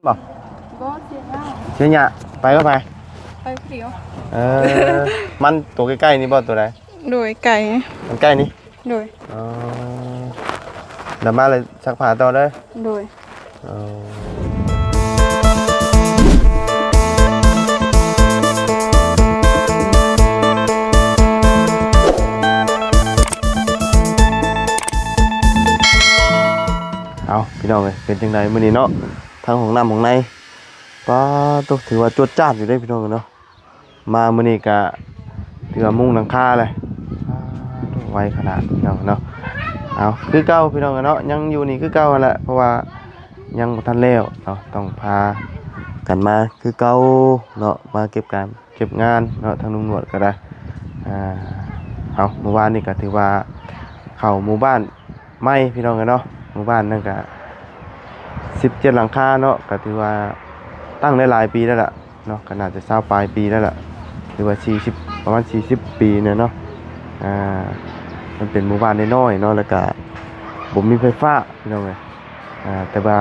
ບໍ່? ບໍ່ ເສຍຫຍ້າ ເສຍຫຍ້າ. ໄປກັບໃຜ? ໄປຜູ້ດຽວ. ເອີ ມັນໂຕໃກ້ໆນີ້ບໍ່ ໂຕໃດ? ໂດຍ ໄກ່ ມັນໃກ້ນີ້? ໂດຍ. ອໍ ດຳມາເລີຍ ຊັກຜ້າຕໍ່ເດີ. ໂດຍ. ອໍ ເອົາ ພີ່ນ້ອງເອີຍ ເປັນຈັ່ງໃດມື້ນີ້ເນາະ? ທາງຫ້ອງນ້ຳຫ້ອງໃນ ປາໂຕ ຖືວ່າຈວດຈາດຢູ່ເດ້ ພີ່ນ້ອງເອີຍເນາະ. ມາມື້ນີ້ກະຖືວ່າມຸງຫຼັງຄາແຫຼະ ໄວຂະໜາດ ພີ່ນ້ອງເນາະ. ເອົາ ຄືເກົ່າ ພີ່ນ້ອງເນາະ ຍັງຢູ່ນີ້ຄືເກົ່າຫັ້ນແຫຼະ ເພາະວ່າຍັງບໍ່ທັນແລ້ວເນາະ ຕ້ອງພາກັນມາຄືເກົ່າເນາະ ມາເກັບການເກັບງານເນາະ ທາງລຸງໜວດກໍໄດ້. ອ່າ ເອົາ ມື້ວານນີ້ກໍຖືວ່າເຂົ້າໝູ່ບ້ານ ໃໝ່ ພີ່ນ້ອງເອີຍເນາະ. ໝູ່ບ້ານນັ້ນກະສິບເຈັດຫຼັງຄາເນາະ ກະຖືວ່າຕັ້ງໄດ້ຫຼາຍປີແລ້ວລະເນາະ ກະໜ້າຈະຊາວປາຍປີແລ້ວລະ ຫຼືວ່າສີ່ສິບ ປະມານສີ່ສິບປີນີ້ເນາະ. ອ່າ ມັນເປັນໝູ່ບ້ານນ້ອຍໆເນາະ ແລ້ວກະບໍ່ມີໄຟຟ້າ ພີ່ນ້ອງເອີຍ. ອ່າ ແຕ່ວ່າ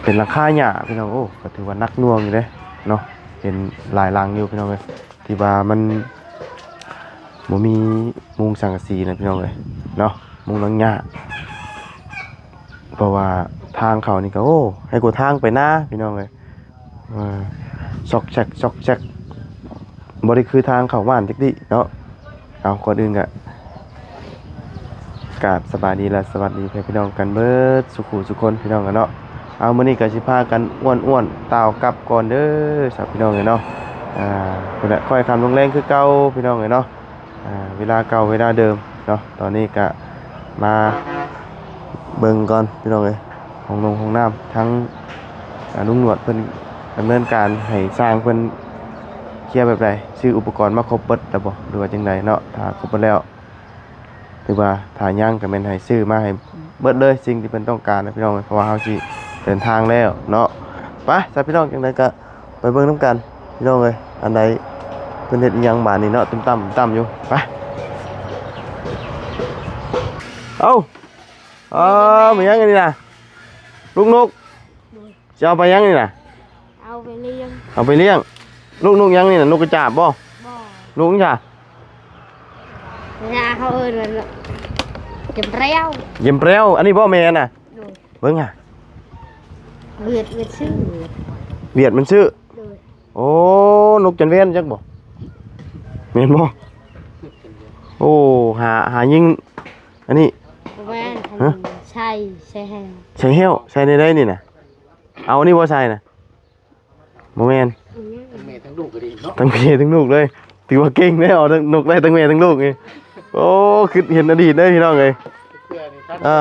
ເປັນຫຼັງຄາຫຍ້າ ພີ່ນ້ອງ. ໂອ້ ກະຖືວ່າໜັກໜ່ວງຢູ່ເດ້ເນາະ ເປັນຫຼາຍຫຼັງຢູ່ ພີ່ນ້ອງເອີຍ. ທີ່ວ່າມັນບໍ່ມີມຸງສັງກະສີນະ ພີ່ນ້ອງເອີຍເນາະ ມຸງຫຼັງຫຍ້າ ເພາະວ່າທາງເຂົ້ານີ້ກໍ ໂອ້ ໃຫ້ກວ່າທາງໄປນາ ພີ່ນ້ອງເອີຍ. ອ່າ ຊອກແຊກ ຊອກແຊກ ບໍ່ໄດ້ຄືທາງເຂົ້າບ້ານຈັກດີ້ເນາະ. ເອົາ ກ່ອນອື່ນກະ ກາບສະບາຍດີ ແລະ ສະຫວັດດີແມ່ພີ່ນ້ອງກັນເບິດສູ່ຄູ່ສູ່ຄົນ ພີ່ນ້ອງເອີຍເນາະ. ເອົາ ມື້ນີ້ກໍຊິພາກັນອ້ວນໆຕ່າວກັບກ່ອນເດີ ຊາວພີ່ນ້ອງເອີຍເນາະ. ອ່າ ພຸ້ນແຫຼະ ຄ່ອຍຄ່ຳລົງແລງຄືເກົ່າ ພີ່ນ້ອງເອີຍເນາະ. ອ່າ ເວລາເກົ່າເວລາເດີມເນາະ. ຕອນນີ້ກະມາເບິ່ງກ່ອນ ພີ່ນ້ອງເອີຍ ຫ້ອງນົງຫ້ອງນ້ຳ ທາງ ອ່າ ລຸງໜວດເພິ່ນດຳເນີນການໃຫ້ຊ່າງເພິ່ນເຄຍແບບໃດ ຊື້ອຸປະກອນມາຄົບເບິດແລ້ວບໍ່ ຫຼືວ່າຈັ່ງໃດເນາະ. ຖ້າຄົບເບິດແລ້ວ ຫຼືວ່າຖ້າຍັງກໍແມ່ນໃຫ້ຊື້ມາໃຫ້ເບິດເລີຍ ສິ່ງທີ່ເພິ່ນຕ້ອງການນະ ພີ່ນ້ອງເອີຍ ເພາະວ່າເຮົາຊິເດີນທາງແລ້ວເນາະ. ໄປ ຊະ ພີ່ນ້ອງ ຈັ່ງໃດກໍໄປເບິ່ງນຳກັນ ພີ່ນ້ອງເອີຍ. ອັນໃດເພິ່ນເຮັດອີ່ຫຍັງບາດນີ້ເນາະ ຕຸ້ມຕາມຕຸ້ມຕາມຢູ່. ໄປ ເອົ້າ ເອີ ແມ່ນຫຍັງອັນນີ້ນະ ລູກນົກ? ຊິເອົາໄປຫຍັງນີ້ນະ? ເອົາໄປລ້ຽງ ເອົາໄປລ້ຽງ. ລູກນົກຫຍັງນີ້ນະ? ນົກກະຈາບບໍ່? ບໍ່. ນົກຫຍັງຊະ? ເວລາເຂົາເອີ້ນວ່າ ເຢັມແປວ ເຢັມແປວ. ອັນນີ້ບໍ່ແມ່ນນະ? ໂດຍ. ເບິ່ງຫາ ຫວຽດ ຫວຽດຊື່ ຫວຽດມັນຊື່. ໂດຍ. ໂອ້ ນົກຈັນແວ່ນຈັກບໍ່? ແມ່ນບໍ່? ໂອ້ ຫາ ຫາຍິງອັນນີ້ ບໍ່ແມ່ນ ຮະ? ໃສ່ ໃສ່ແຫ້ວ ໃສ່ແຫ້ວ ໃສ່ໃນໃດນີ້ນະ? ເອົາອັນນີ້ບໍ່ໃສ່ນະ? ບໍ່ແມ່ນ ທັງແມ່ທັງລູກກໍດີເນາະ ທັງແມ່ທັງລູກເລີຍ. ຖືວ່າເກັ່ງເດ້ ເອົາທັງນົກໄດ້ທັງແມ່ທັງລູກນີ້. ໂອ້ ຄິດເຫັນອະດີດເດ້ພີ່ນ້ອງເອີຍ. ເພື່ອນີ້ ອ່າ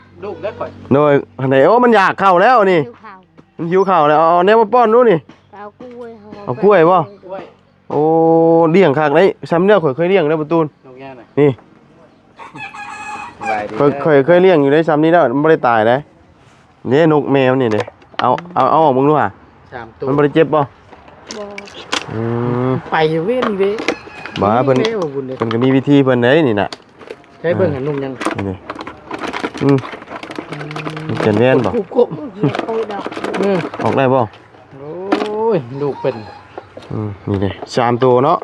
ເປັນລູກແລ້ວຂ້ອຍ ໂດຍ. ອັນໃດ ໂອ້ ມັນຢາກເຂົ້າແລ້ວນີ້ ຫິວເຂົ້າ ມັນຫິວເຂົ້າແລ້ວ. ເອົາແນວມາປ້ອນດູນີ້ ເອົາກ້ວຍ ເອົາກ້ວຍບໍ່? ກ້ວຍ. ໂອ້ ລ້ຽງຄັກເດ້ ຊ່ຳນີ້ຂ້ອຍເຄີຍລ້ຽງເດ້ ປະຕູນ ນົກຫຍັງນະ? ນີ້ ສະບາຍດີ ຂ້ອຍ ຂ້ອຍເຄີຍລ້ຽງຢູ່ເດ້ ຊ່ຳນີ້ແລ້ວ ມັນບໍ່ໄດ້ຕາຍເດ້. ເດ້ ນົກແມ່ມັນນີ້ເດ້ ເອົາ ເອົາ ເອົາອອກເບິ່ງດູຫາ ສາມໂຕ ມັນບໍ່ໄດ້ເຈັບບໍ່? ບໍ່. ອືມ ໄປເວີ້ນເວ ບໍ່ ເພິ່ນ ເພິ່ນກໍມີວິທີເພິ່ນເດ້ນີ້ນະ. ໃຊ້ເບິ່ງ ອ່າ ອັນນຸ່ງຍັງ ນີ້ ອືມ ອືມ ເປັນແວ່ນບໍ່? ອືມ ອອກໄດ້ບໍ່? ໂອ້ຍ ລູກເປັນ ອືມ ນີ້ເດ້ ສາມໂຕເນາະ.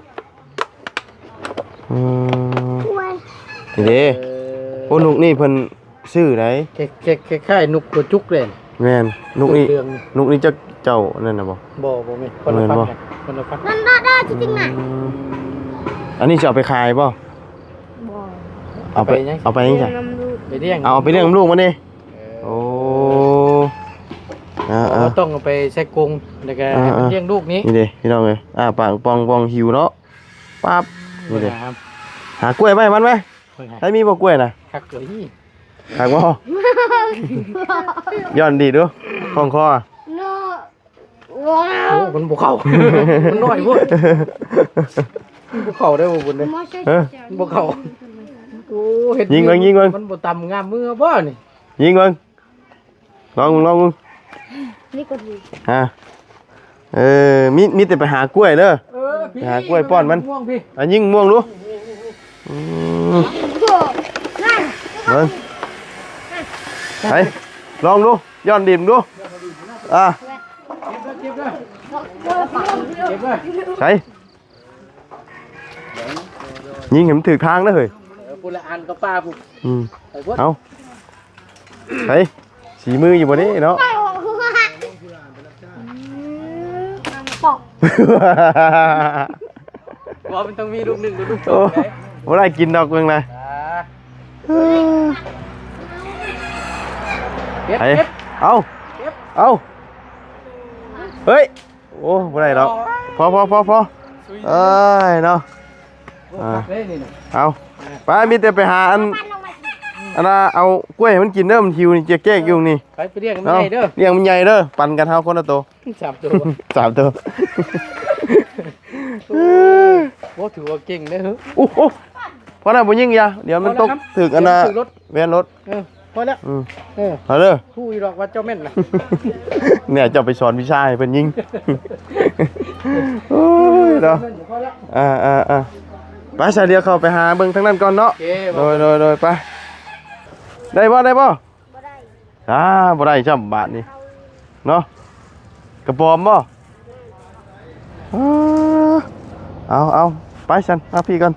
ອືມ ໂອ້ຍ ນີ້ເດ້ ເອີ ໂອ້ ນົກນີ້ເພິ່ນຊື້ໃດ ຄ້າຍໆນົກຫົວຈຸກເດ້. ແມ່ນ ນົກນີ້ ນົກນີ້ຈັກເຈົ້ານັ້ນນະບໍ່? ບໍ່ ບໍ່ແມ່ນ ຄົນລະພັນ ຄົນລະພັນ. ອືມ ອັນນີ້ຊິເອົາໄປຂາຍບໍ່? ບໍ່. ເອົາໄປ ເອົາໄປຫຍັງ? ໄປລ້ຽງ ເອົາໄປລ້ຽງນຳລູກມັນນີ້. ເອີ ໂອ້ ເອີໆ ຕ້ອງເອົາໄປໃສ່ກົງ ແລ້ວກໍ ເອີໆ ໃຫ້ມັນລ້ຽງລູກນີ້. ນີ້ເດ້ພີ່ນ້ອງເອີຍ ອ້າປາກປ່ອງໆ ຫິວເນາະ. ປັບ ນີ້ເດ້ ຫາກ້ວຍໄວ້ມັນໄວ້. ໃຜມີບໍ່ກ້ວຍນະ? ຄັກເລີຍ ຄັກບໍ່? ຍ້ອນດີດດູ ຂອງຄໍ ເນາະ. ວ້າວ ໂອ້ ມັນບໍ່ເຂົ້າ ມັນນ້ອຍໂພດ ມັນບໍ່ເຂົ້າໄດ້ບໍ່ບຸນເດ້. ຮະ? ມັນບໍ່ເຂົ້າ. ໂອ້ ເຮັດ ຍິງເບິ່ງ ຍິງເບິ່ງ ມັນບໍ່ຕຳງາມມືບໍ່ນີ້? ຍິງເບິ່ງ ລອງເບິ່ງ ລອງເບິ່ງ ນີ້ກໍຖືກ ຮະ? ເອີ ມີ ມີແຕ່ໄປຫາກ້ວຍເດີ. ເອີ ໄປຫາກ້ວຍປ້ອນມັນ. ອ່ະ ຍິງມ່ວງດູ. ອືມ ເບິ່ງ ໄປ. ລອງດູ ຍ້ອນດິນດູ ອ່າ ໃສ ຍິງໃຫ້ມັນຖືກທາງເດີເຮີ້ຍ. ເອີ ພຸ້ນລະອັນກໍປາພຸ້ນ. ອືມ ໄປພຸ້ນ ເອົາ ໃສ ສີມືຢູ່ບໍ່ນີ້ເນາະ? ອືມ ປອກ ບໍ່ ມັນຕ້ອງມີລູກໜຶ່ງ ລູກສອງ ໂອ້ ໄດ໋ ບໍ່ໄດ້ກິນດອກເບິ່ງນະ. ອ່າ ເກັບ ໄປ ເກັບ ເອົາ ເກັບ ເອົາ ເຮີ້ຍ ໂອ້ ບໍ່ໄດ້ດອກ ພໍໆໆໆ ເອີຍເນາະ ອ່າ ເອົາ ໄປ ມີແຕ່ໄປຫາອັນ ອັນນ່າ ເອົາກ້ວຍໃຫ້ມັນກິນເດີ ມັນຫິວນີ້ ຈະແກ້ງຢູ່ນີ້ ໄປ ໄປລ້ຽງມັນໃຫຍ່ເດີ ລ້ຽງມັນໃຫຍ່ເດີ ປັນກັນເຮົາຄົນລະໂຕ ສາມໂຕ ສາມໂຕ ໂອ້ ຖືວ່າເກັ່ງເດີ ໂອ້ ໂອ້ ພໍແລ້ວ ບໍ່ຍິງຢາ ດຽວມັນຕົກ ພໍແລ້ວ ຖືກອັນນ່າ ຖືກລົດ ແວ່ນລົດ ເອີ ພໍແລ້ວ ອືມ ເອີ ເອົາເດີ ຮູ້ຢູ່ດອກວ່າເຈົ້າແມ່ນນະ ແນ່ ເຈົ້າໄປສອນວິຊາໃຫ້ເພິ່ນຍິງ ໂອ້ຍເນາະ ພໍແລ້ວ ອ່າໆໆ ໄປຊະ ດຽວເຂົ້າໄປຫາເບິ່ງທາງນັ້ນກ່ອນເນາະ ໂອເຄ ໂດຍໆໆ ໄປ ໄດ້ບໍ່ ໄດ້ບໍ່? ບໍ່ໄດ້ ອ່າ ບໍ່ໄດ້ຊ້ຳບາດນີ້ເນາະ ກະປອມບໍ່? ເອີ ເອົາ ເອົາ ໄປຊັ້ນ ມາພີ້ກ່ອນ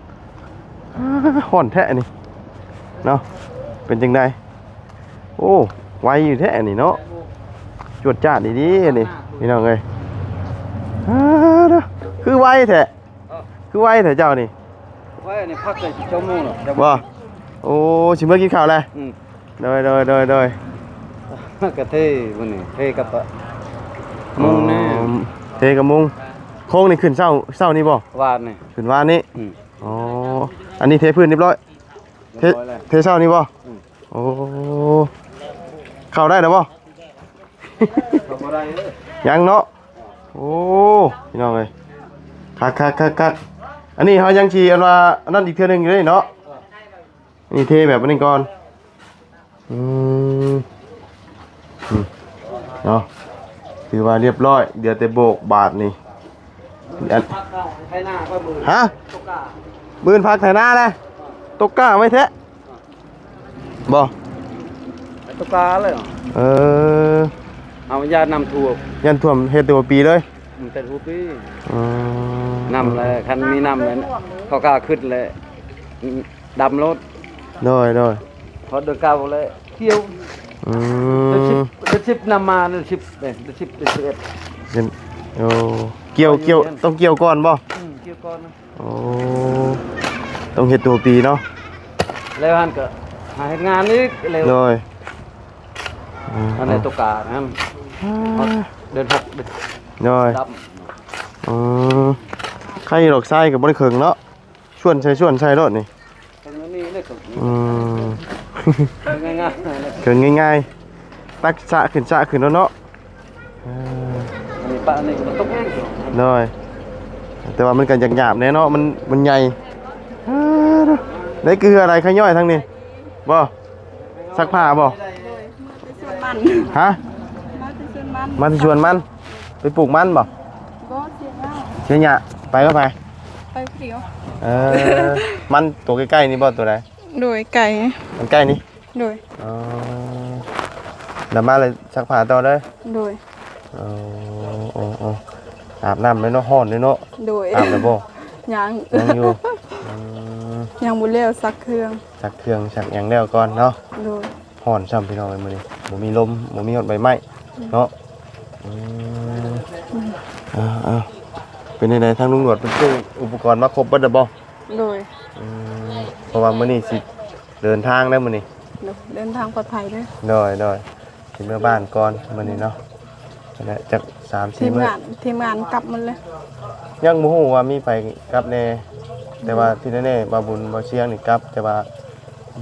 ຮ້ອນແທ້ນີ້ເນາະ ເປັນຈັ່ງໃດ? ໂອ້ ໄວຢູ່ແທ້ນີ້ເນາະ ຈວດຈາດດີໆ ນີ້ພີ່ນ້ອງເອີຍ ເອີ ຄືໄວແທ້ ຄືໄວແທ້ເຈົ້ານີ້ ໄວ້ອັນນີ້ພັກໄດ້ຈັກໂມງແລ້ວ ບໍ່ ໂອ້ ຊິເມືອກິນເຂົ້າແລ້ວ ອືມ ໂດຍໆໆໆ ກະເທມື້ນີ້ ເທກັບມຸງນີ້ ອໍ ເທກັບມຸງ ໂຄງນີ້ຂຶ້ນເຊົ້າ ເຊົ້ານີ້ບໍ່? ວານນີ້ ຂຶ້ນວານນີ້ ອືມ ອໍ ອັນນີ້ເທພື້ນຮຽບຮ້ອຍ ຮຽບຮ້ອຍແລ້ວ ເທ ເທເຊົ້ານີ້ບໍ່? ອືມ ໂອ້ ເຂົ້າໄດ້ແລ້ວບໍ່? ເຂົ້າບໍ່ໄດ້ເດີ ຍັງເນາະ ໂອ້ ພີ່ນ້ອງເອີຍ ຄັກໆໆໆ ອັນນີ້ເຮົາຍັງຊິ ອັນວ່າ ອັນນັ້ນອີກເທື່ອໜຶ່ງຢູ່ເດ້ເນາະ ນີ້ເທແບບອັນນີ້ກ່ອນ ອືມ ອືມ ເນາະ ຖືວ່າຮຽບຮ້ອຍ ເຫຼືອແຕ່ໂບກບາດນີ້ ອັນ ຮະ ມື້ອື່ນພັກໄຖນາແລ້ວ ຕົກກ້າໄວແທ້ ບໍ່ ຕົກກ້າເລີຍ ເອີ ເອົາ ຢ້ານນ້ຳຖ້ວມ ຢ້ານຖ້ວມເຮັດແຕ່ຫົວປີເລີຍ ອືມ ແຕ່ຫົວປີ ອືມ ນ້ຳແລ້ວ ຄັນມີນ້ຳແລ້ວ ເຂົາກ້າຂຶ້ນແລ້ວ ອືມ ດຳໂລດ ໂດຍໆ ຮອດເດືອນເກົ້າແລ້ວ ກ່ຽວ ອືມ ເດືອນສິບ ເດືອນສິບນຳມາ ເດືອນສິບເດ້ ເດືອນສິບ ເດືອນສິບເອັດ ເປັນ ໂອ້ ກ່ຽວ ກ່ຽວ ຕ້ອງກ່ຽວກ່ອນບໍ່? ອືມ ກ່ຽວກ່ອນ ໂອ້ ຕ້ອງເຮັດຕົວປີເນາະ ແລ້ວຫັ້ນກໍຫາເຮັດງານອີກ ແລ້ວ ໂດຍ ອືມ ອັນໃນຕົວການນັ້ນ ອ່າ ເດືອນຫົກ ໂດຍ ດຳ ອືມ ໄຄດອກຊາຍກໍບໍ່ໄດ້ເຄິ່ງເນາະ ຊວນໃສ່ ຊວນໃສ່ໂລດນີ້ ເຄິ່ງນີ້ເລີຍ ອືມ ເຄິ່ງງ່າຍໆ ເຄິ່ງງ່າຍໆ ຕັກສະຂຶ້ນ ສະຂຶ້ນໂລດເນາະ ເອີ ອັນນີ້ປະອັນນີ້ກໍຕົກເອງ ໂດຍ ແຕ່ວ່າມັນກໍຢາກຫຍາບແດ່ເນາະ ມັນ ມັນໃຫຍ່ ເອີ ໄດ້ເກືອໄດ້ຂະຍ້ອຍທາງນີ້ ບໍ່ ຊັກຜ້າບໍ່? ໂດຍ ມາແຕ່ສວນມັນ ຮະ? ມາແຕ່ສວນມັນ ມາແຕ່ສວນມັນ ໄປປູກມັນບໍ່? ບໍ່ ເສຍຫຍ້າ ເສຍຫຍ້າ ໄປກັບໃຜ? ໄປຜູ້ດຽວ ເອີ ມັນໂຕໃກ້ໆນີ້ບໍ່ ໂຕໃດ? ໂດຍ ໃກ້ ມັນໃກ້ນີ້ ໂດຍ ອໍ ແລ້ວມາແລ້ວຊັກຜ້າຕໍ່ເດີ ໂດຍ ໂອ້ ໂອ້ ໂອ້ ອາບນ້ຳແລ້ວເນາະ ຮ້ອນເດ້ເນາະ ໂດຍ ອາບແລ້ວບໍ່? ຍັງ ຍັງຢູ່ ອືມ ຍັງບໍ່ແລ້ວ ຊັກເຄື່ອງ ຊັກເຄື່ອງ ຊັກຫຍັງແລ້ວກ່ອນເນາະ ໂດຍ ຮ້ອນຊ້ຳພີ່ນ້ອງເອີຍ ມື້ນີ້ບໍ່ມີລົມ ບໍ່ມີຮອດໃບໄມ້ເນາະ ອືມ ເອົາໆ ເປັນຈັ່ງໃດ ທາງລຸງຫຼວດເພິ່ນຊື້ອຸປະກອນມາຄົບເບິດແລ້ວບໍ່? ໂດຍ ອືມ ເພາະວ່າມື້ນີ້ຊິເດີນທາງແລ້ວມື້ນີ້ ໂດຍ ເດີນທາງປອດໄພເດີ ໂດຍໆ ຊິເມືອບ້ານກ່ອນມື້ນີ້ເນາະ ແລະ ຈັກສາມສີ່ມື້ ທີມງານ ທີມງານກັບໝົດເລີຍ ຍັງບໍ່ຮູ້ວ່າມີໃຜກັບແດ່ ແຕ່ວ່າທີ່ແນ່ໆ ບ່າວບຸນ ບ່າວຊຽງນີ້ກັບ ແຕ່ວ່າ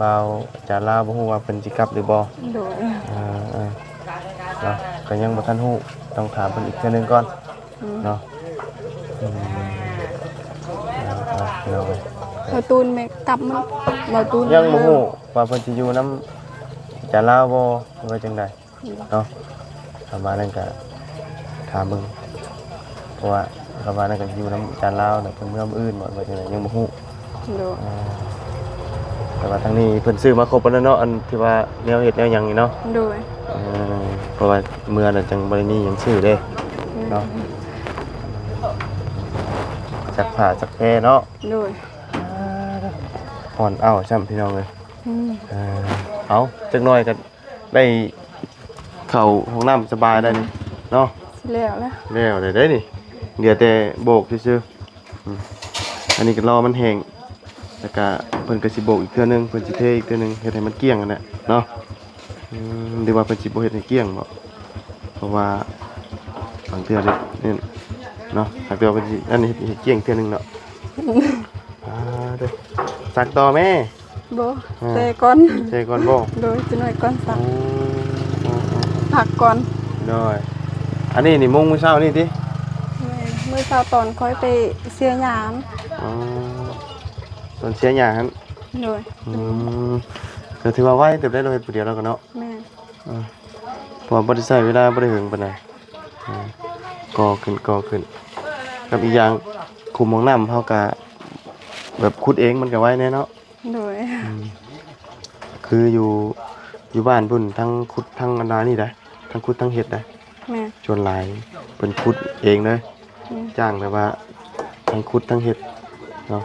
ບ່າວຈານລາວບໍ່ຮູ້ວ່າເພິ່ນຊິກັບຫຼືບໍ່ ໂດຍ ເອີໆ ເນາະ ກໍຍັງບໍ່ທັນຮູ້ ຕ້ອງຖາມເພິ່ນອີກເທື່ອໜຶ່ງກ່ອນ ອືມ ເນາະ ອືມ ເອົາໆ ພີ່ນ້ອງເອີຍ ບ່າວຕູນແມ່ນກັບໝົດ ບ່າວຕູນ ຍັງບໍ່ຮູ້ວ່າເພິ່ນຊິຢູ່ນຳຈານລາວບໍ່ ຫຼືວ່າຈັ່ງໃດ ເນາະ ປະມານນັ້ນກະຖາມເບິ່ງ ເພາະວ່າປະມານນັ້ນກະຢູ່ນຳຈານລາວນະ ເພິ່ນເມືອມື້ອື່ນບໍ່ ວ່າຈັ່ງໃດ ຍັງບໍ່ຮູ້ ໂດຍ ອ່າ ແຕ່ວ່າທາງນີ້ເພິ່ນຊື້ມາຄົບແລ້ວເນາະ ອັນທີ່ວ່າແນວເຮັດແນວຫຍັງນີ້ເນາະ ໂດຍ ເອີ ເພາະວ່າເມືອແລ້ວຈັ່ງບໍ່ໄດ້ມີຫຍັງຊື້ເດ້ເນາະ. ອືມ ຊັກຜ້າຊັກແພເນາະ. ໂດຍ. ຮ້ອນເອົ້າຊ້ຳ ພີ່ນ້ອງເອີຍ. ອືມ ເອີ ເອົາ ຈັກໜ່ອຍກໍໄດ້ເຂົ້າຫ້ອງນ້ຳສະບາຍແລ້ວນີ້ເນາະ. ຊິແລ້ວແລ້ວ ແລ້ວແລ້ວເດ້ນີ້ ເຫຼືອແຕ່ໂບກຊື່ໆ. ອືມ ອັນນີ້ກໍລໍມັນແຫ້ງ ແລ້ວກະເພິ່ນກໍຊິໂບກອີກເທື່ອໜຶ່ງ ເພິ່ນຊິເທອີກເທື່ອໜຶ່ງ ເຮັດໃຫ້ມັນກ້ຽງຫັ້ນແຫຼະເນາະ. ອືມ ຫຼືວ່າເພິ່ນຊິບໍ່ເຮັດໃຫ້ກ້ຽງບໍ? ເພາະວ່າບາງເທື່ອນີ້ເນາະ ບາງເທື່ອເພິ່ນຊິອັນນີ້ເຮັດ ເຮັດກ້ຽງເທື່ອໜຶ່ງເນາະ. ອ່າ ເດີ ຊັກຕໍ່ແມ້. ບໍ່ ອ່າ ແຊ່ກ່ອນ ແຊ່ກ່ອນບໍ່? ໂດຍ ຈັກໜ້ອຍກ່ອນ ອືມ ພັກກ່ອນ. ໂດຍ ອັນນີ້ນີ້ມຸງມື້ເຊົ້ານີ້ຕິ? ແມ່ນ ມື້ເຊົ້າຕອນຂ້ອຍໄປເສຍຫຍ້າ. ອໍ ຕອນເສຍຫຍ້າຫັ້ນ. ໂດຍ. ອືມ ກໍຖືວ່າໄວເຕີບໄດ໋ ເຮົາເຮັດຜູ້ດຽວແລ້ວກໍເນາະ. ແມ່ນ. ເອີ ເພາະວ່າບໍ່ໄດ້ໃຊ້ເວລາ ບໍ່ໄດ້ເຫິງປານໃດ. ເອີ ກໍຂຶ້ນ ກໍຂຶ້ນ ກັບອີກຢ່າງຂຸມຫ້ອງນ້ຳເຮົາກະແບບຂຸດເອງ ມັນກະໄວແດ່ເນາະ. ໂດຍ. ອືມ ຄືຢູ່ ຢູ່ບ້ານພຸ້ນ ທັງຂຸດທັງອັນນານີ້ໄດ໋ ທັງຂຸດທັງເຮັດໄດ໋. ແມ່ນ. ສ່ວນຫຼາຍເພິ່ນຂຸດເອງເລີຍ. ອືມ ຈ້າງແບບວ່າທັງຂຸດທັງເຮັດເນາະ.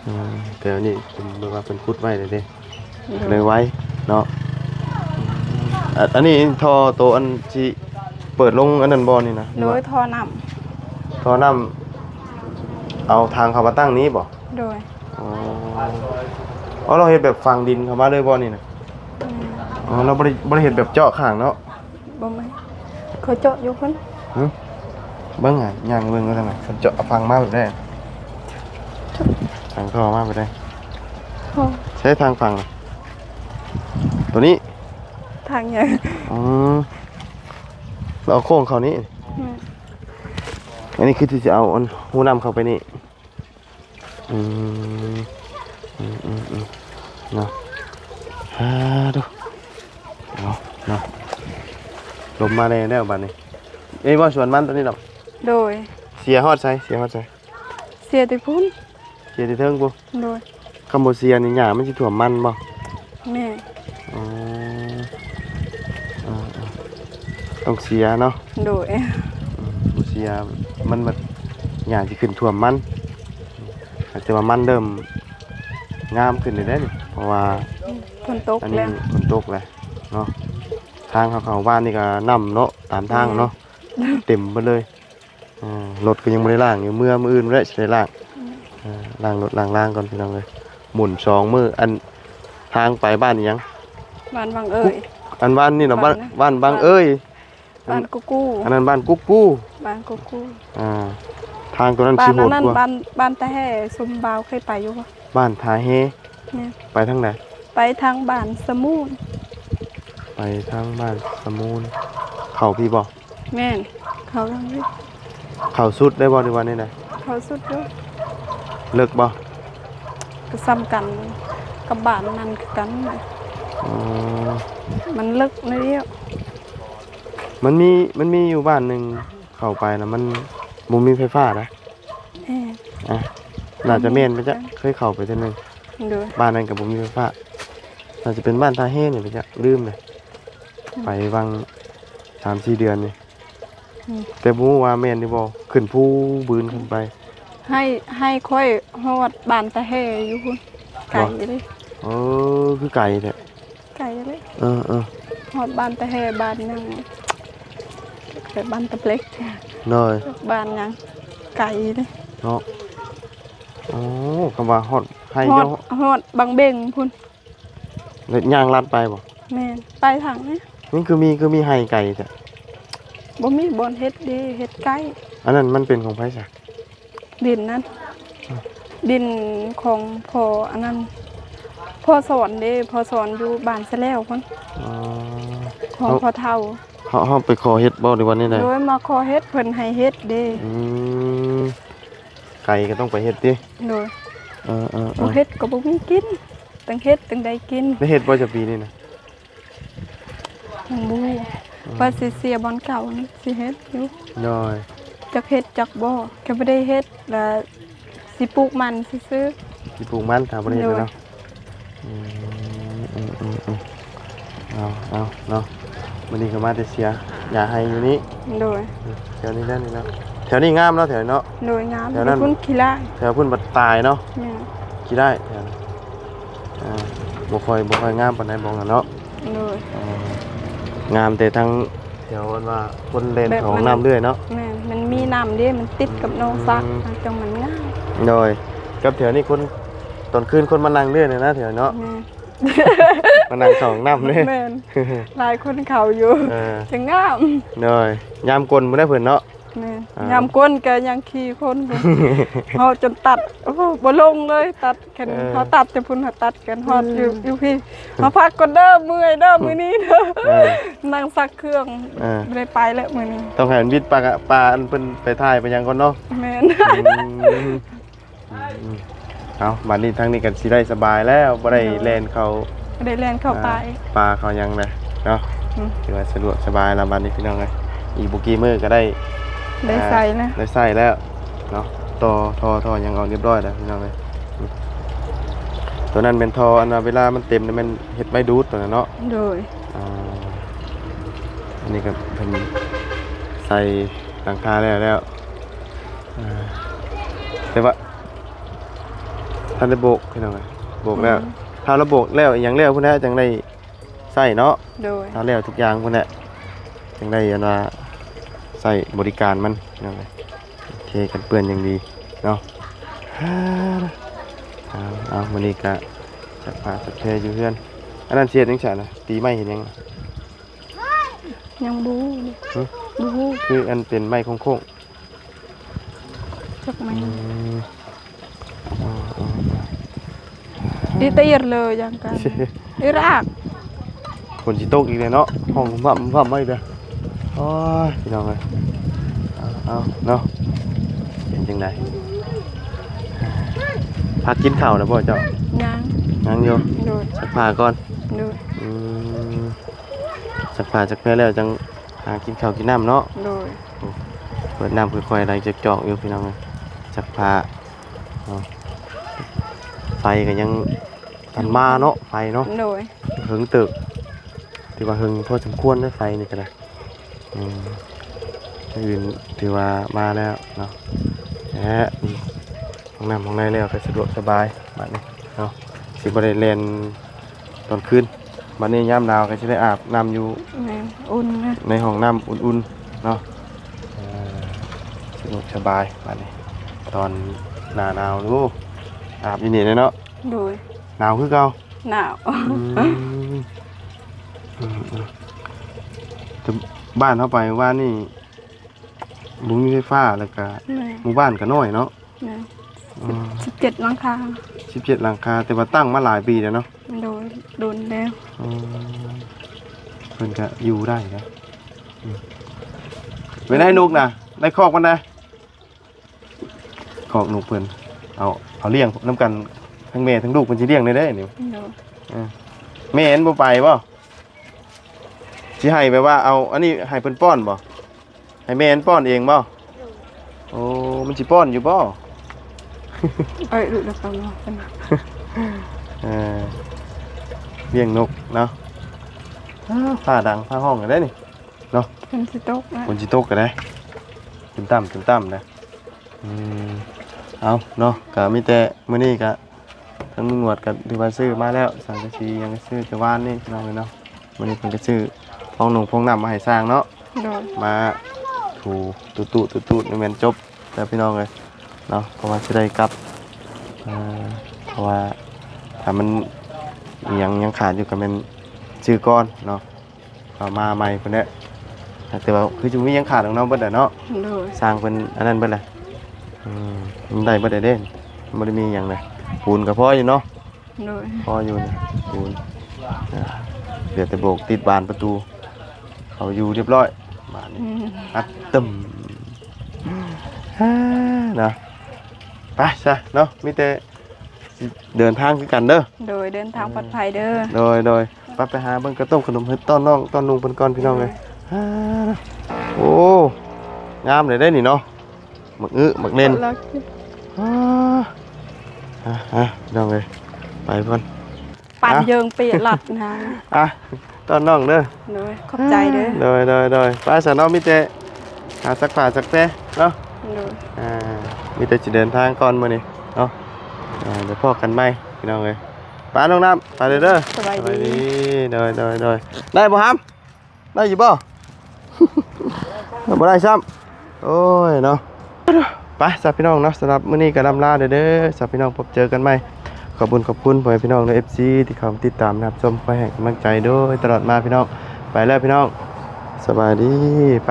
ເອີ ແຕ່ອັນນີ້ເພິ່ນແບບວ່າເພິ່ນຂຸດໄວ້ແລ້ວເດ້ ໂດຍ ເລີຍໄວເນາະ. ອາ ອັນນີ້ທໍ່ໂຕອັນຊິເປີດລົງອັນນັ້ນບໍ່ນີ້ນະ? ໂດຍ. ທໍ່ນ້ຳ ທໍ່ນ້ຳ ເອົາທາງເຂົ້າມາຕັ້ງນີ້ບໍ່? ໂດຍ. ອໍ ອໍ ເຮົາເຮັດແບບຝັງດິນເຂົ້າມາເລີຍບໍ່ນີ້ນະ? ແມ່ນ. ອໍ ເຮົາບໍ່ໄດ້ ບໍ່ໄດ້ເຮັດແບບເຈາະຂ້າງເນາະ? ບໍ່ແມ່ນ ເຂົາເຈາະຢູ່ພຸ້ນ. ຫຶ ເບິ່ງຫາ ຍ່າງເບິ່ງວ່າທາງໃດ ເຂົາເຈາະ ເອົາຝັງມາແບບໃດ? ຝັງທໍ່ມາແບບໃດ? ໂອ້ ໃຊ້ທາງຝັງ ໂຕນີ້ ທາງຫຍັງ? ອືມ ເອົາໂຄ້ງເຂົ້ານີ້. ແມ່ນ. ອັນນີ້ຄືຊິເອົາອັນຮູນ້ຳເຂົ້າໄປນີ້. ອືມ ອືມ ອືມ ອືມ ເນາະ. ຫາດູ ເອົາເນາະ ລົມມາແດ່ແລ້ວບາດນີ້. ເອີ ບໍ່ສວນມັນຕົວນີ້ດອກ. ໂດຍ. ເສຍຮອດໃສ? ເສຍຮອດໃສ? ເສຍແຕ່ພຸ້ນ ເສຍແຕ່ເທິງພຸ້ນ. ໂດຍ. ຄັນບໍ່ເສຍນີ້ຫຍ້າມັນຊິຖ້ວມມັນບໍ່? ແມ່ນ. ອໍ ເອີໆ ຕ້ອງເສຍເນາະ. ໂດຍ. ອືມ ບໍ່ເສຍມັນບັດຫຍ້າຊິຂຶ້ນຖ້ວມມັນ. ແຕ່ວ່າມັນເລີ່ມງາມຂຶ້ນແລ້ວເດ້ນີ້ ເພາະວ່າ ອືມ ຝົນຕົກ ອັນນີ້ ແລ້ວ ຝົນຕົກແລ້ວເນາະ. ທາງເຮົາເຂົ້າບ້ານນີ້ກໍນ້ຳເນາະ ຕາມທາງເນາະ. ແມ່ນ. ເຕັມເບິດເລີຍ. ອ່າ ລົດກໍຍັງບໍ່ໄດ້ລ້າງຢູ່ ເມືອມື້ອື່ນພຸ້ນແຫຼະຊິໄດ້ລ້າງ. ອືມ ອ່າ ລ້າງລົດລ້າງລາງກ່ອນພີ່ນ້ອງເອີຍ. ໝູນສອງມື້ ອັນ ທາງໄປບ້ານອີ່ຫຍັງ? ບ້ານວັງເອີຍ. ອັນບ້ານນີ້ນະ ບ້ານ ບ້ານວັງເອີຍ. ບ້ານກຸກກູ ອັນນັ້ນບ້ານກຸກກູ. ບ້ານກຸກກູ. ອ່າ ທາງຕົວນັ້ນຊິໂຫດກວ່າ. ບ້ານ ບ້ານຕາແຮ່ ສົມບ່າວເຄີຍໄປຢູ່ບໍ່? ບ້ານທ່າແຮ່. ແມ່ນ. ໄປທາງໃດ? ໄປທາງບ້ານສະມູນ. ໄປທາງບ້ານສະມູນ ເຂົ້າພີ້ບໍ່? ແມ່ນ ເຂົ້າທາງນີ້. ເຂົ້າສຸດໄດ້ບໍ່ ຫຼືວ່າແນວໃດ? ເຂົ້າສຸດຢູ່. ເລິກບໍ່? ກໍສ່ຳກັນກັບບ້ານນັ້ນຄືກັນ. ອໍ ມັນເລິກໜ້ອຍດຽວ. ມັນມີ ມັນມີຢູ່ບ້ານໜຶ່ງ ເຂົ້າໄປນະ ມັນບໍ່ມີໄຟຟ້ານະ. ເອີ ອ່ະ ໜ້າຈະແມ່ນໄປຈັກ ເຄີຍເຂົ້າໄປເທື່ອໜຶ່ງ. ໂດຍ. ບ້ານນັ້ນກໍບໍ່ມີໄຟຟ້າ ໜ້າຈະເປັນບ້ານທ່າແຮ່ນີ້ໄປຈັກ ລືມເລີຍ. ອືມ ໄປຫວ່າງສາມສີ່ເດືອນນີ້. ອືມ ແຕ່ບໍ່ຮູ້ວ່າແມ່ນຫຼືບໍ່ ຂຶ້ນພູບືນຂຶ້ນໄປ. ໃຫ້ ໃຫ້ຂ້ອຍຮອດບ້ານຕາແຮ່ຢູ່ພຸ້ນ ໄກເດ້. ເອີ ຄືໄກແທ້. ໄກເລີຍ. ເອີໆ ຮອດບ້ານຕາແຮ່ ບ້ານຫຍັງ ແຕ່ບ້ານຕາເບລັກ. ໂດຍ. ບ້ານຫຍັງ ໄກເລີຍເນາະ. ໂອ້ ຄຳວ່າຮອດໄຮ່ ຮອດ ຮອດບັງເບັງພຸ້ນ. ແລ້ວຍ່າງລັດໄປບໍ່? ແມ່ນ ໄປທາງນີ້. ມັນຄືມີ ຄືມີໄຮ່ໄກແທ້? ບໍ່ມີບ່ອນເຮັດເດ້ ເຮັດໃກ້. ອັນນັ້ນມັນເປັນຂອງໃຜຊະ? ດິນນັ້ນ ອືມ ດິນຂອງພໍ່ອັນນັ້ນ ພໍ່ສອນເດ້ ພໍ່ສອນຢູ່ບ້ານສະແລ້ວພຸ້ນ. ອໍ ຂອງພໍ່ເຖົ້າ. ເຮົາ ເຮົາໄປຂໍເຮັດບໍ່ ຫຼືວ່າແນວໃດ? ໂດຍ ມາຂໍເຮັດ ເພິ່ນໃຫ້ເຮັດເດ້. ອືມ ໄກກໍຕ້ອງໄປເຮັດຕິ? ໂດຍ. ເອີໆໆ ບໍ່ເຮັດກໍບໍ່ມີກິນ ຕ້ອງເຮັດຈຶ່ງໄດ້ກິນ. ໄດ້ເຮັດບໍ່ຈະປີນີ້ນະ? ຍັງບໍ່ຮູ້. ອືມ ວ່າຊິເສຍບ່ອນເກົ່ານີ້ ຊິເຮັດຢູ່. ໂດຍ. ຈັກເຮັດຈັກບໍ່ ກໍບໍ່ໄດ້ເຮັດ ລະຊິປູກມັນຊື່ໆ. ຊິປູກມັນ ຖ້າບໍ່ໄດ້ເຮັດ. ໂດຍ. ເນາະ. ອືມ ເອົາ ເອົາເນາະ. ມື້ນີ້ກໍມາແຕ່ເສຍຢາໄຮ່ຢູ່ນີ້. ໂດຍ. ແຖວນີ້ແຫຼະນີ້ເນາະ ແຖວນີ້ງາມເນາະ ແຖວນີ້ເນາະ. ໂດຍ ງາມ. ແຖວນັ້ນ ຢູ່ພຸ້ນຂີ້ລ້າຍ ແຖວພຸ້ນບັດຕາຍເນາະ. ແມ່ນ. ຂີ້ລ້າຍແຖວນັ້ນ ອ່າ ບໍ່ຄ່ອຍ ບໍ່ຄ່ອຍງາມປານໃດບ່ອນນັ້ນເນາະ. ໂດຍ. ອ່າ ງາມແຕ່ທາງແຖວອັນວ່າຄົນແລ່ນເຂົ້າຫ້ອງນ້ຳເລື້ອຍເນາະ. ແມ່ນ ມັນມີນ້ຳເດ້ ມັນຕິດກັບໜອງສັກ ອືມ ຈັ່ງມັນງາມ. ໂດຍ. ກັບແຖວນີ້ຄົນ ຕອນຄືນຄົນມານັ່ງເລື້ອຍນະ ແຖວເນາະ. ແມ່ນ. ມານັ່ງເຂົ້າຫ້ອງນ້ຳເດ້. ແມ່ນ. ຫຼາຍຄົນເຂົ້າຢູ່. ເອີ ຈັ່ງງາມ. ໂດຍ. ຍາມກົນພຸ້ນແຫຼະເພິ່ນເນາະ. ແມ່ນ. ອ່າ ຍາມກົນກໍຍັງຂີ່ຄົນຢູ່ ເຮົາຈົນຕັດ ໂອ້ໂຫ ບໍ່ລົງເລີຍ ຕັດ ຄັນ ເອີ ເຮົາຕັດແຕ່ພຸ້ນ ເຮົາຕັດກັນຮອດຢູ່ ອືມ ຢູ່ພີ້ ເຮົາພັກກ່ອນເດີ ເມື່ອຍເດີ ມື້ນີ້ເດີ. ເອີ ນັ່ງຊັກເຄື່ອງ ເອີ ບໍ່ໄດ້ໄປແລ້ວມື້ນີ້ ຕ້ອງໃຫ້ມັນວິດປາ ປາອັນເພິ່ນໄປຖ່າຍໄປຫຍັງກ່ອນເນາະ. ແມ່ນ. ອືມ. ອືມໆ ເອົາ ບາດນີ້ທາງນີ້ກໍຊິໄດ້ສະບາຍແລ້ວ ບໍ່ໄດ້ ໂດຍ ແລ່ນເຂົ້າ ບໍ່ໄດ້ແລ່ນເຂົ້າ ອ່າ ປ່າ ປ່າເຂົ້າຫຍັງແລ້ວເນາະ. ອືມ ຖືວ່າສະດວກສະບາຍແລ້ວບາດນີ້ພີ່ນ້ອງເອີຍ ອີກບໍ່ກີ້ມື້ກໍໄດ້ ໄດ້ໃຊ້ແລ້ວ ອ່າ ໄດ້ໃຊ້ແລ້ວເນາະ. ຕໍ່ທໍ່ ທໍ່ຫຍັງອອກຮຽບຮ້ອຍແລ້ວພີ່ນ້ອງເອີຍ. ອືມ ຕົວນັ້ນແມ່ນທໍ່ອັນວ່າເວລາມັນເຕັມນີ້ແມ່ນເຮັດໄວ້ດູດຕົວນັ້ນເນາະ. ໂດຍ. ອ່າ ອັນນີ້ກໍເພິ່ນໃສ່ຫຼັງຄາແລ້ວ ແລ້ວ ອ່າ ແຕ່ວ່າ ທັນໄດ້ໂບກພີ່ນ້ອງເອີຍ ໂບກແລ້ວ ອືມ ຖ້າລາວໂບກແລ້ວອີ່ຫຍັງແລ້ວພຸ້ນແຫຼະ ຈັ່ງໄດ້ໃຊ້ເນາະ. ໂດຍ. ຖ້າແລ້ວທຸກຢ່າງພຸ້ນແຫຼະ ຈັ່ງໄດ້ອັນວ່າໃຊ້ບໍລິການມັນພີ່ນ້ອງເອີຍ. ໂອເຄ ກັນເປື້ອນຢ່າງດີເນາະ. ເອົາ ເອົາ ມື້ນີ້ກະຊັກຜ້າຊັກແພຢູ່ເຮືອນ. ອັນນັ້ນຊິເຮັດຫຍັງຊັ້ນນະ ຕີໄມ້ເຮັດຫຍັງ? ຍັງບໍ່ຮູ້ເດ ຫຶ? ບໍ່ຮູ້ ຄືອັນເປັນໄມ້ໂຄ້ງໆ ຈັກແມ່ນ ອືມ ເອີໆໆ Đi tir lơ yang kan. Đi rak. ຝົນຊິຕົກອີກແລ້ວເນາະ ຮ້ອງຮຳຮຳໄວ້ເດີ. ໂອ້ຍ ພີ່ນ້ອງເອີຍ ເອົາໆ ເນາະ ເປັນຈັ່ງໃດ ພັກກິນເຂົ້າແລ້ວບໍ່ເຈົ້າ? ຍັງ ຍັງຢູ່. ໂດຍ. ຊັກຜ້າກ່ອນ. ໂດຍ. ອືມ ຊັກຜ້າຊັກແພແລ້ວຈັ່ງຫາກິນເຂົ້າກິນນ້ຳເນາະ. ໂດຍ. ໂອ້ ເປີດນ້ຳຄ່ອຍໆໄຫຼຈອກໆຢູ່ພີ່ນ້ອງເອີຍ ຊັກຜ້າເນາະ. ໄຟກໍຍັງທັນມາເນາະ ໄຟເນາະ. ໂດຍ. ເຫິງເຕີບ ຖືວ່າເຫິງພໍສົມຄວນເດ້ ໄຟນີ້ກໍໄດ້. ອືມ ອື່ນຖືວ່າມາແລ້ວເນາະ ແລະ ຫ້ອງນ້ຳຫ້ອງໃນແລ້ວກໍສະດວກສະບາຍບາດນີ້ເນາະ ຊິບໍ່ໄດ້ແລ່ນຕອນຄືນ. ບາດນີ້ຍາມໜາວກໍຊິໄດ້ອາບນ້ຳຢູ່ ແມ່ນ ອຸ່ນນະ ໃນຫ້ອງນ້ຳອຸ່ນໆເນາະ. ເອີ ສະດວກສະບາຍບາດນີ້ ຕອນໜ້າໜາວ ໂອ້ ອາບຢູ່ນີ້ເລີຍເນາະ. ໂດຍ. ໜາວຄືເກົ່າ? ໜາວ. ອືມ ອືມໆ ແຕ່ບ້ານເຮົາໄປວານນີ້ບໍ່ມີໄຟຟ້າ ແລ້ວກະ ແມ່ນ ໝູ່ບ້ານກະນ້ອຍເນາະ. ແມ່ນ. ອືມ ສິບເຈັດຫຼັງຄາ. ສິບເຈັດຫຼັງຄາ ແຕ່ວ່າຕັ້ງມາຫຼາຍປີແລ້ວເນາະ. ໂດຍ ດົນແລ້ວ. ອືມ ເພິ່ນກະຢູ່ໄດ້ນະ. ອືມ ເປັນໄດນົກນະ ໄດ້ຄອກມັນໄດ? ຄອກນົກເພິ່ນ ເອົາ ເອົາລ້ຽງນຳກັນ ທັງແມ່ທັງລູກເພິ່ນຊິລ້ຽງໄດ້ເດ້ນີ້. ໂດຍ. ເອີ ແມ່ມັນບໍ່ໄປບໍ່? ຊິໃຫ້ແບບວ່າເອົາອັນນີ້ໃຫ້ເພິ່ນປ້ອນບໍ່? ໃຫ້ແມ່ມັນປ້ອນເອງບໍ່? ໂອ້ ມັນຊິປ້ອນຢູ່ບໍ່? ເອີ ລູກນະ ເອີ ລ້ຽງນົກເນາະ. ຟ້າດັງຟ້າຮ້ອງກັນໄດ໋ນີ້ເນາະ. ຝົນຊິຕົກນະ ຝົນຊິຕົກກັນໄດ໋ ຕຶມຕ່ຳ ຕຶມຕ່ຳນະ. ອືມ ເອົາເນາະ ກະມີແຕ່ມື້ນີ້ກະ ທາງລຸງໜວດກໍຖືວ່າຊື້ມາແລ້ວ ສັງກະສີຫຍັງກໍຊື້ແຕ່ວານນີ້ພີ່ນ້ອງເອີຍເນາະ. ມື້ນີ້ເພິ່ນກໍຊື້ພອງໜຸ່ງພອງນ້ຳມາໃຫ້ຊ່າງເນາະ. ໂດຍ. ມາຖູຕຸໆໆ ນີ້ແມ່ນຈົບແລ້ວພີ່ນ້ອງເອີຍເນາະ ເພາະວ່າຊິໄດ້ກັບ. ເອີ ເພາະວ່າຖ້າມັນອີ່ຫຍັງຍັງຂາດຢູ່ກໍແມ່ນຊື້ກ່ອນເນາະ. ເອົາມາໃໝ່ພຸ້ນແຫຼະ ແຕ່ວ່າຄືຊິບໍ່ມີຫຍັງຂາດດອກເນາະ ເບິດແລ້ວເນາະ. ໂດຍ. ຊ່າງເພິ່ນອັນນັ້ນເບິດແຫຼະ. ອືມ ມັນໄດ້ເບິດແລ້ວເດ້ ມັນບໍ່ໄດ້ມີຫຍັງເລີຍ. ປູນກໍພໍຢູ່ເນາະ. ໂດຍ. ພໍຢູ່ນີ້ ປູນ. ອ່າ ເຫຼືອແຕ່ໂບກຕິດບານປະຕູ ເຂົ້າຢູ່ຮຽບຮ້ອຍບາດນີ້. ອືມ ອັດຕຶມ ເນາະ. ໄປຊະເນາະ ມີແຕ່ ເດີນທາງຄືກັນເດີ. ໂດຍ. ເດີນທາງປອດໄພເດີ. ໂດຍ ໂດຍ. ໄປ ໄປຫາເບິ່ງກະຕົ້ມຂະໜົມເຮັດຕ້ອນນ້ອງ ຕ້ອນລຸງເພິ່ນກ່ອນພີ່ນ້ອງເອີຍ. ໂອ້ ງາມເລີຍເດ້ນີ້ເນາະ ໝາກອຶໝາກເຫຼັ້ນ. ອ່າ ອ່າ ພີ່ນ້ອງເອີຍ ໄປກ່ອນ. ປັນເຢິງເປະລັດນະ. ອ່ະ ຕ້ອນນ້ອງເດີ. ໂດຍ ຂອບໃຈເດີ. ໂດຍ ໂດຍ ໂດຍ. ໄປຊະເນາະ ມີແຕ່ຫາຊັກຜ້າຊັກແພເນາະ. ໂດຍ. ອ່າ ມີແຕ່ຊິເດີນທາງກ່ອນມື້ນີ້ເນາະ. ອ່າ ດຽວພໍ້ກັນໃໝ່ພີ່ນ້ອງເອີຍ. ໄປນ້ອງນ້ຳ ໄປເດີ. ສະບາຍດີ. ໂດຍ ໂດຍ ໂດຍ. ໄດ້ບໍ່ຫຳ? ໄດ້ຢູ່ບໍ່? ບໍ່ໄດ້ຊ້ຳ. ໂອ້ຍເນາະ. ໄປຊະພີ່ນ້ອງເນາະ, ສຳລັບມື້ນີ້ກໍລ່ຳລາເດີ ເດີຊະພີ່ນ້ອງ, ພົບເຈີກັນໃໝ່. ຂອບບຸນຂອບຄຸນພໍ່ແມ່ພີ່ນ້ອງເດີ ເອັຟຊີ ທີ່ເຂົ້າມາຕິດຕາມຮັບຊົມ ຄອຍໃຫ້ກຳລັງໃຈໂດຍຕະຫຼອດມາພີ່ນ້ອງ. ໄປແລ້ວພີ່ນ້ອງ, ສະບາຍດີ. ໄປ.